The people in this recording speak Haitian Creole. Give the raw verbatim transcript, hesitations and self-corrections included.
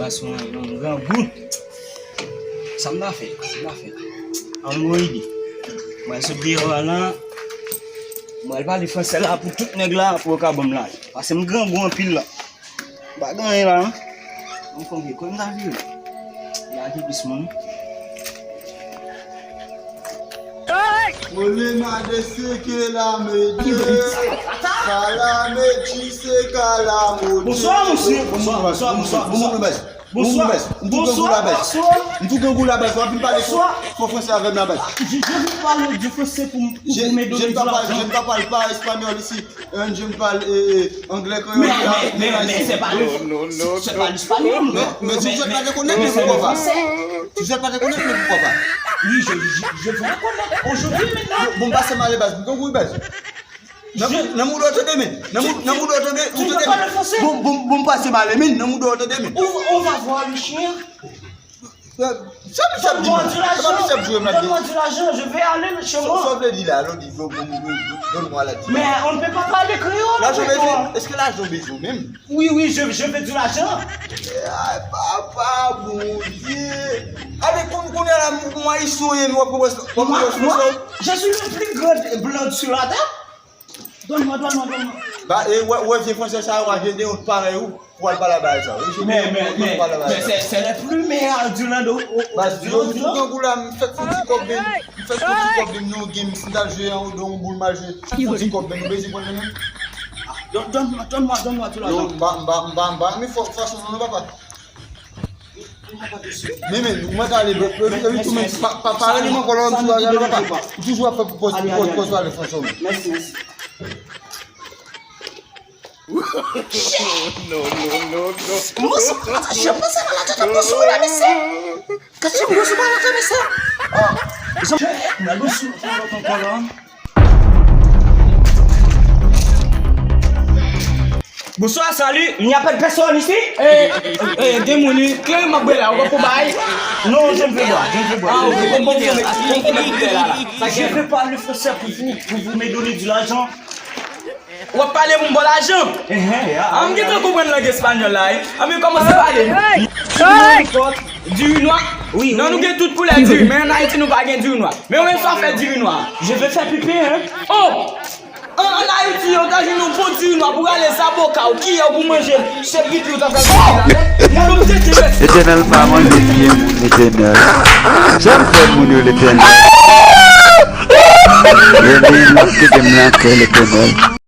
Gason, yon grangou. Sa m ta fè? Sa m ta fè? An m gon ide. Mwen sot deyò a la. Mwen pale fransè la pou tout nèg la pou yo ka ban m lajan. Paske m grangou anpil la. M pa gen anyen la non. Mwen konn gen kòb m ta vire. La gen plis moun. Problema de se ke la mete. Kalameti se kalamoti. Bonswa, mesye. Bonswa, bonswa, bonswa, bonswa. Bonswa, bonswa. M tou grangou la baz. M tou grangou la baz. W ap vin pale fò fransè avè m la baz. Je, je veux parler du français pour, pour, pour me donner de l'argent. Je ne parle pas espagnol ici. Hein, je ne parle, euh, euh, anglais, créole. Mais, mais, mais, mais c'est pas le, c'est pas l'espagnol, non. Mais, mais si vous êtes pas reconnaître, mais pourquoi pas? Si vous êtes pas reconnaître, mais pourquoi pas? Oui, je, je, je vais reconnaître. Aujourd'hui, maintenant. Bon, bon, pase m ale baz. M grangou baz. Nan mou, nan mou dò tande men. Nan mou, nan mou dò tande, ou tande men. Bon, bon, bon, pase m ale men. Nan mou dò tande men. On, on va voir le chien. Sa misye ap di mwen la? Sa misye ap jwe m la? Donne-moi de l'argent, je vais aller chez moi. Sa w vle di la? Alò di, donn mwen la di. Mais on ne peut pas parler créole avec toi. Lajan bezwen? Èske lajan bezwen menm? Oui, oui, je, je veux de l'argent. Ay, papa, Bondye. Ale, kounye a la, m ayisyen, w ap pran pòz, w ap pran pòz. Moi, moi, je suis le plus grand blanc sur la terre. Donne-moi, donne-moi, donne-moi. Ba, e, wè, wè, vye fransè sa yo, a, gen de yon parèy ou, pou al pale a bagay sa yo. Men, men, men, men, c'est, c'est le plus meilleur du land au, au, au, du land, du land. Baz, yo, m tou grangou la, m fèk fon ti kòb, ben, m fèk fon ti kòb, ben, nan yon game, si m t al jwe an, nan yon boul m al jwe, fon ti kòb, ben, nou bezwen konn li menm. Donne, donne-moi, donne-moi, donne-moi tout l'argent. Yo, m pa, m pa, m pa, m pa, men fò, fason, non, papa. Men, men, mwen ta ale, bro. Epi, epi tou, men, pa, pa, pa rele m ankò lò, m sou la, papa. Ou toujou ap fè pòz, pòz, pòz pale fransè, men. Mèsi, mèsi. Non, non, non, non. Mwen sou, je pense à la tête, mwen sou la, mesye. Kèsyon, mwen sou pa la, mesye. Oh, je, mwen sou, mwen sou, mwen sou. Bonsoir, salut, il n'y a pas de personne ici? Eh, eh, gen moun wi, kleren m ap bwè la, ou pa pou bay? Non, je ne veux boire, je ne veux boire. Ah, ok, bon, bon, bon, bon, bon, bon, la, la. Je veux parler français pour vous, pour vous me donner de l'argent. W ap pale pou m ba w lajan? Eh, eh, ah, ah, m gentan konprann lang espanyòl la, wi. Ah, men kòmanse pale. Diri nwa? Wi, wi. Non, nou gen tout koulè diri, men ann Ayiti nou pa gen diri nwa. Men ou menm sa w fè diri nwa? Je veux faire pipi, hein. Oh! An, ann Ayiti, yo ta jwenn yon bon diri nwa pou rale zaboka w, kiyè w pou manje, se pipi w ta pral pipi la. Letènèl pa manje pye moun, Letènèl. Sa m fè moun yo, Letènèl? Letènèl, kite m nan kè, Letènèl.